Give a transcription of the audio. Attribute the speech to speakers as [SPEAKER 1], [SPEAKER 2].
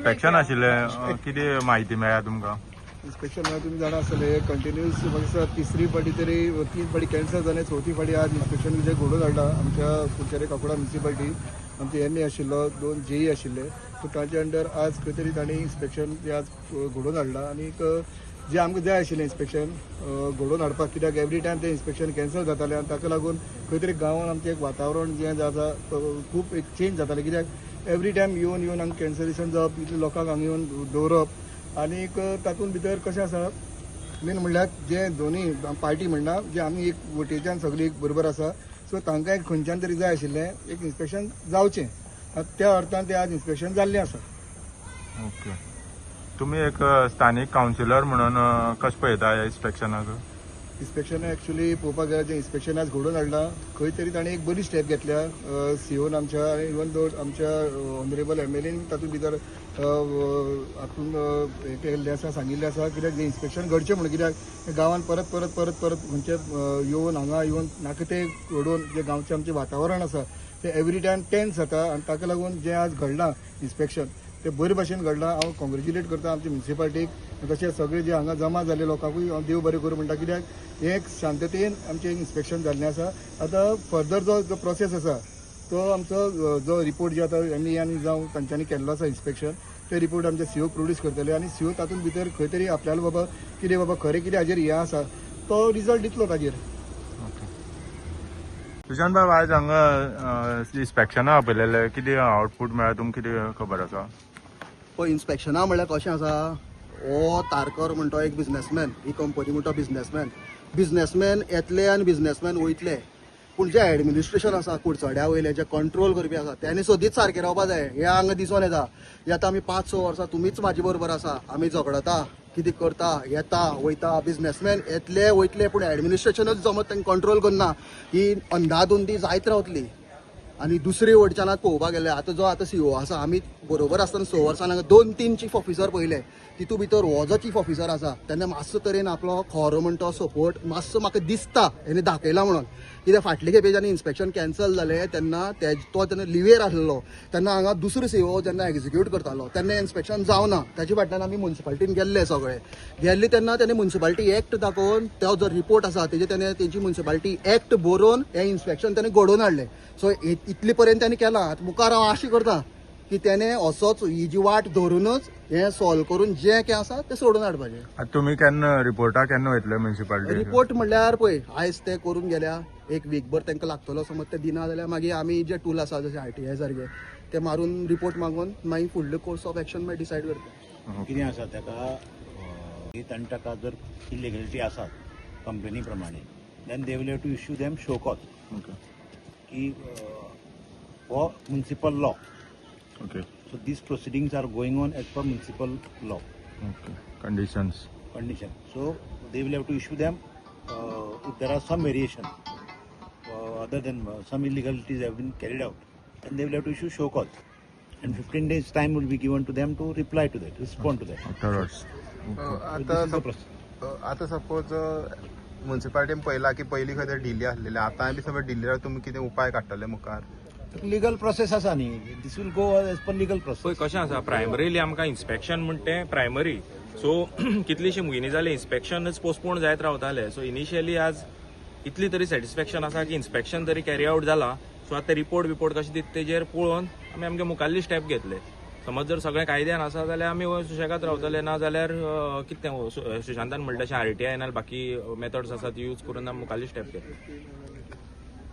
[SPEAKER 1] Inspection आशिल्लें, कितें म्हायती मेळ्ळ्या तुमकां?
[SPEAKER 2] इन्स्पेक्शन म्हळ्यार तुमी जाणा आसतले, कंटिन्युअस म्हाका दिसता तिसरी फावटी तरी, तीन फावटी कॅन्सल जालें, चवथी फावटी आज इन्स्पेक्शन जे घडोवन हाडला आमच्या कुडचडे काकोडा म्युनिसिपालिटी. आमचे एम ए आशिल्लो, दोन जेई आशिल्ले, सो तांच्या अंडर आज खंय तरी तांणी इन्स्पेक्शन जे आज घडोवन हाडला आनीक जे आमकां जाय आशिल्लें इन्स्पेक्शन घडोवन हाडपाक, कित्याक एवरी टायम तें इन्स्पेक्शन कॅन्सल जातालें आनी ताका लागून खंय तरी गांवान आमचें एक वातावरण जें आसा खूब एक चेंज जातालें, कित्याक एवरी टायम येवन येवन हांगा कॅन्सलेशन जावप, इतले लोकांक हांगा येवन दवरप. आनीक तातूंत भितर कशें आसा, मेन म्हणल्यार जे दोनूय पार्टी म्हणना, जे आमी एक वटेच्यान सगळी एक बरोबर आसा, सो तांकां एक खंयच्यान तरी जाय आशिल्लें एक इन्स्पेक्शन जावचें. आतां त्या अर्थान तें आज इन्स्पेक्शन जाल्लें आसा.
[SPEAKER 1] ओके, तुमी एक स्थानीक कावन्सिलर म्हणून कशें पळयता ह्या इन्स्पेक्शनाक?
[SPEAKER 2] इन्स्पेक्शन एक्चुअली पळोवपाक गेल्यार, जें इन्स्पेक्शन आज घडोवन हाडलां, खंय तरी ताणें एक बरी स्टेप घेतल्या सीओन आमच्या, इवन दो आमच्या ऑनरेबल एमएलएन तातूंत भितर हातून हें केल्लें आसा, सांगिल्लें आसा, कित्याक जें इन्स्पेक्शन घडचें म्हणून, कित्याक गांवांत परत परत परत परत खंयचे येवन हांगा येवन नाका तें घडोवन जें गांवचें आमचें वातावरण आसा तें एवरी टायम टेन्स जाता आनी ताका लागून जें आज घडलां इन्स्पेक्शन तें बरे भाशेन घडलां. हांव कॉंग्रेच्युलेट करता आमच्या म्युनिसिपालिटीक, तशें सगळे जे हांगा जमा जाल्ले लोकांकूय हांव देव बरें करूं म्हणटा, कित्याक हें एक शांततेन आमचें इन्स्पेक्शन जाल्लें आसा. आतां फर्दर जो जो प्रोसेस आसा तो आमचो जो रिपोर्ट जे आतां एम ई आनी जावं तांच्यांनी केल्लो आसा इन्स्पेक्शन, ते रिपोर्ट आमचे सीओ प्रोड्यूस करतले आनी सीओ तातूंत भितर खंय तरी आपल्याला बाबा कितें बाबा खरें कितें हाजेर हें आसा तो रिजल्ट दितलो ताजेर.
[SPEAKER 1] ओके, सुशांत बाब, आयज हांगा इन्स्पेक्शना आपयलेलें, कितें आउटपूट मेळ्ळा तुमकां, कितें खबर आसा?
[SPEAKER 3] पळय, इन्स्पेक्शना म्हणल्यार कशें आसा, हो तारकर म्हणटा एक बिजनेसमॅन, ही कंपनी म्हणटा बिजनेसमॅन. बिजनेसमॅन येतले आनी बिजनेसमॅन वयतले, पूण जें एडमिनिस्ट्रेशन आसा कुडचड्या वयलें, जें कंट्रोल करपी आसा, तेणी सदींच सारकें रावपा जाय. हें हांगा दिसून येता. हें आतां आमी 5-6 वर्सां तुमीच म्हाजे बरोबर आसा, आमी झगडता, कितें करता, येता वयता. बिजनेसमॅन येतले वयतले, पूण एडमिनिस्ट्रेशनच जमत तांकां कंट्रोल करना, ही अंदाधुंदी जायत रावतली. आनी दुसरे वटच्यान आतां पळोवपाक गेल्यार, आतां जो आतां सीओ आसा, आमी बरोबर आसतना 6 वर्सां हांगा दोन तीन चीफ ऑफिसर पळयले. तितू भितर हो जो चीफ ऑफिसर आसा, तेन्ना मातसो तरेन आपलो खरो म्हणटा सपोर्ट मातसो म्हाका दिसता हेणे दाखयला म्हणून. कित्याक फाटले खेपे जेन्ना इन्स्पेक्शन कॅन्सल जालें तेन्ना ते तो तेन्ना लिवेर आसलो, तेन्ना हांगा दुसरो सीओ जेन्ना एग्जिक्यूट करतालो तेन्ना इन्स्पेक्शन जावना. ताचे फाटल्यान आमी मुन्सिपालिटीन गेल्ले, सगळे गेल्ले तेन्ना तेणे मुन्सिपालिटी एक्ट दाखोवन तो जो रिपोर्ट आसा तेजे तेणे तेंची मुन्सिपालिटी एक्ट बरोवन हें इन्स्पेक्शन तेणे घडोवन हाडलें. सो इतले पर्यंत तेणे केलां. आतां मुखार हांव आशा करता की तेणे असोच ही जी वाट धरूनच हें सॉल्व करून जें कितें आसा तें सोडून हाडपाचें.
[SPEAKER 1] आतां तुमी केन्ना रिपोर्टाक केन्ना वयतले म्युनिसिपालिटी?
[SPEAKER 3] रिपोर्ट म्हणल्यार पळय, आयज ते करून गेल्या, एक वीकभर तांकां लागतलो. समज ते दिना जाल्यार मागीर आमी जे टूल आसा, जशें आरटीआय सारके, ते मारून रिपोर्ट मागून मागीर फुडले कोर्स ऑफ एक्शन मागीर डिसायड करता.
[SPEAKER 4] कितें आसा ताका तांणी ताका जर इलिगलिटी आसात कंप्लेनी प्रमाणे, then they will have to issue them show cause की हो municipal law. So these proceedings are going on as per municipal law
[SPEAKER 1] okay, conditions.
[SPEAKER 4] Condition. So they will have to issue them if there are some variation other than some illegalities have been carried out, then they will have to issue show cause. And 15 days time will be given to them to reply to that, respond to that.
[SPEAKER 1] Afterwards.
[SPEAKER 4] So
[SPEAKER 5] आता
[SPEAKER 4] this is the process.
[SPEAKER 5] आता suppose मुन्सिपालिटीन पळयला की पयलीं खंय तरी delay आसलेले, आतां बी समज डिले जाल्यार तुमी कितें उपाय काडटले मुखार?
[SPEAKER 4] लिगल प्रोसेस आसा न्ही, this will go as per legal process.
[SPEAKER 6] पळय, कशें आसा, प्रायमरीली आमकां इन्स्पेक्शन म्हण तें प्रायमरी. सो कितलीशी म्हयने जाले इन्स्पेक्शनच पोस्टपोन जायत रावताले. सो इनिशियली आज इतली तरी सॅटिस्फॅक्शन आसा की इन्स्पेक्शन तरी कॅरी आवट जाला. सो आतां रिपोर्ट बिपोर्ट कशें दिता तेजेर पळोवन आमी आमगे मुखाल्ली स्टेप घेतले. समज जर सगळें कायद्यान आसा जाल्यार आमी सुशेगाद रावतले, ना जाल्यार कितें सुशांतान म्हणटा तशें आरटीआय ना बाकी मेथड्स आसा ती यूज करून आमी मुखाल्ली स्टेप घेतले.